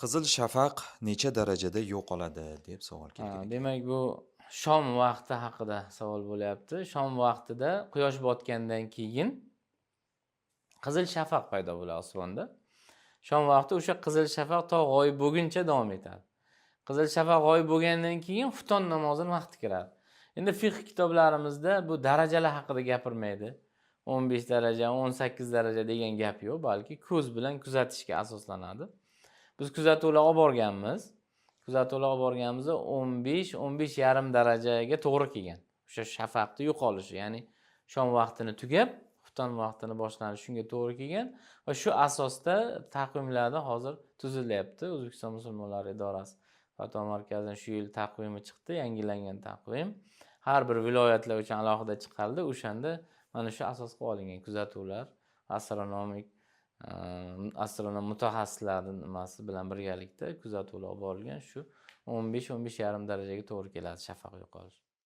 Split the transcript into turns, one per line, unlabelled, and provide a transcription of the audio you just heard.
Qizil shafaq necha darajada yo'qoladi, deb savol
Ha,
kelgan ekan.
Demak, bu shom vaqti haqida savol bo'lyapti. Shom vaqtida quyosh botgandan keyin qizil shafaq paydo bo'ladi osmonda. Shom vaqti o'sha qizil shafaq to g'oyib bo'lguncha davom etadi. Qizil shafaq g'oyib bo'lgandan keyin xufton namozini vaqti kiradi. Endi fiqh kitoblarimizda bu darajalar haqida gapirmaydi. 15 daraja, 18 daraja degan gap yo'q, balki ko'z bilan kuzatishga asoslanadi. Biz kuzatuvlar olib borganmiz. Kuzatuvlar olib borganimizda 15, 15,5 darajaga to'g'ri kelgan. O'sha shafaqni yo'qolishi, ya'ni shom vaqtini tugab, xufton vaqtini boshlanishi shunga to'g'ri kelgan va shu asosda taqvimlarda hozir tuzilyapti. O'zbekiston musulmonlari idorasi fatvo markazining shu yil taqvimi chiqdi, yangilangan taqvim. Har bir viloyatlar uchun alohida chiqarildi. O'shanda mana shu asos qilib olingan kuzatuvlar astronomik astronom mutaxassislarning nimasi bilan birgalikda kuzatuvlar olib borilgan. Shu 15, 15,5 darajaga to'g'ri keladi shafaq yo'qolishi.